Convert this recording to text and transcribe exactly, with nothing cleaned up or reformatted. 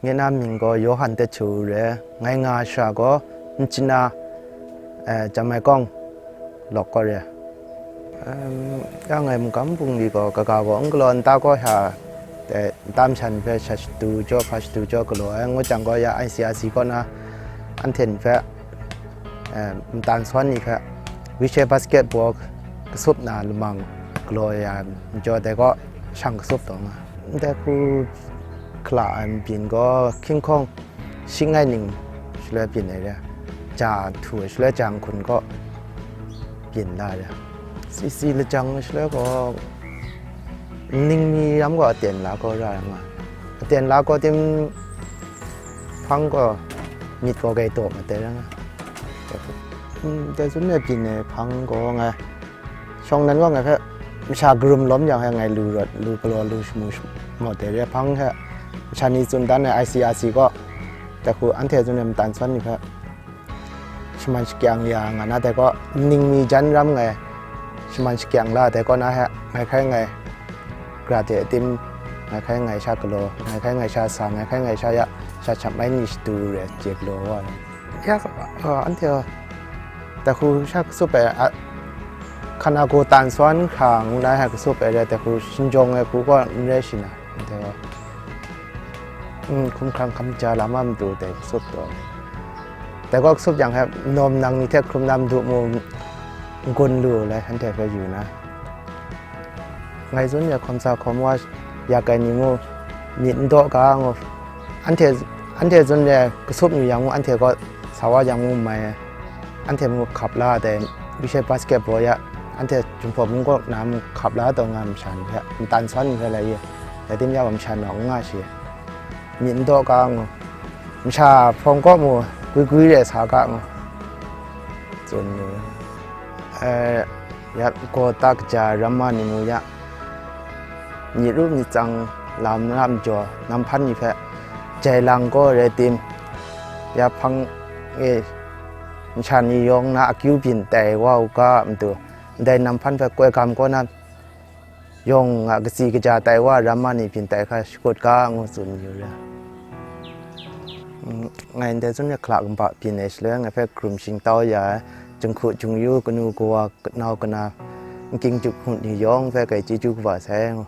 Nye na mying gaw Yawhan Tet Htu re, ngai nga shara gaw Nchina, eh, Jamai Kawng lawk kaw re. Em, ya ngai mungkan bungli gaw kaga gaw n galaw nta gaw sha, eh, nta mashan hpe sha shatu jaw, hpa shatu jaw galaw ai ngut jang gaw, ya I C R C kaw na anhte ni hpe, eh, matan sawn ni hpe, wheelchair basketball kasup na lamang galaw ya majaw dai gaw, shang kasup taw nga. Ndai hku hkala ai mabyin gaw, hkying hkawng, shing ai ning shaloi byin ai re, ja htu ai shaloi ja nhkun kaw byin la re. C C lajang shaloi gaw, nning mi ram gaw aten la gaw ra ai nga. Aten la gaw tim hpang gaw myit gaw gai taw ma tai ra nga. Ndai zun e byin ai hpang gaw ngai, shawng nan gaw ngai hpe masha karum lawm yang he ngai lu rawt, lu galaw, lu shamu shamaw dai re hpang he, masha ni tsun dan ai I C R C kaw, dai hku anhte tsun ai matan sawn ni hpe shaman shakyang ya nga na dai kaw, nning mi jan ram ngai shaman shakyang la dai kaw na he, ngai hkai ngai gra de tim, ngai hkai ngai sha galaw, ngai hkai ngai sha sa, ngai hkai ngai sha ya, sha shap mai ni shatu re je galaw wa ai. Ya, uh, anhte dai hku sha kasup ai, a, hkan a gaw tan sawn hkra ngu na hpe kasup ai re, dai hku shinjawng ai hku gaw n rai shi na, anhte gaw, mm, hkumhkrang hkam ja lam a matu dai kasup taw. Dai gaw kasup yang hpe, nawm nang ni hte hkrum na madu mu n gun lu ai, anhte hpe yu na. Ngai zun ya hkawm sa hkawm wa yak ai ni mu, myit n daw ga ngu, anhte, anhte zun ya kasup ni yang mu, anhte gaw sa wa yang mu mai, anhte mu hkap la dai, wheelchair basketball ya, anhte Jinghpaw Wunpawng na mu hkap la taw nga masha ni hpe, matan sawn ni hpe lai ye, dai tim ya gaw masha nawng n nga shi, myit n daw ga ngu, masha hpawng kaw mu gwi gwi re sa ga ngu, tsun mu. Eh, ya gaw ta kaja ramma ni mu ya, myit ru myit tsang lam na majaw, nam hpan ni hpe jai lang gaw rai tim, ya hpang e, nsha ni yawng na akyu byin tai wa u ga a matu, ndai nam hpan hpe koi gam kaw na yawng a katsi kaja tai wa ramma ni byin tai hkra shakut ga ngu tsun yu re. Mm, ngai ndai zun e hkala kumba byin ai shaloi, ngai hpe hkrum shingtau ya ai, jinghku jingyu, kanu kawa, kanau kana, nking jup hkut ni yawng hpe kai chyeju kaba sai ngu.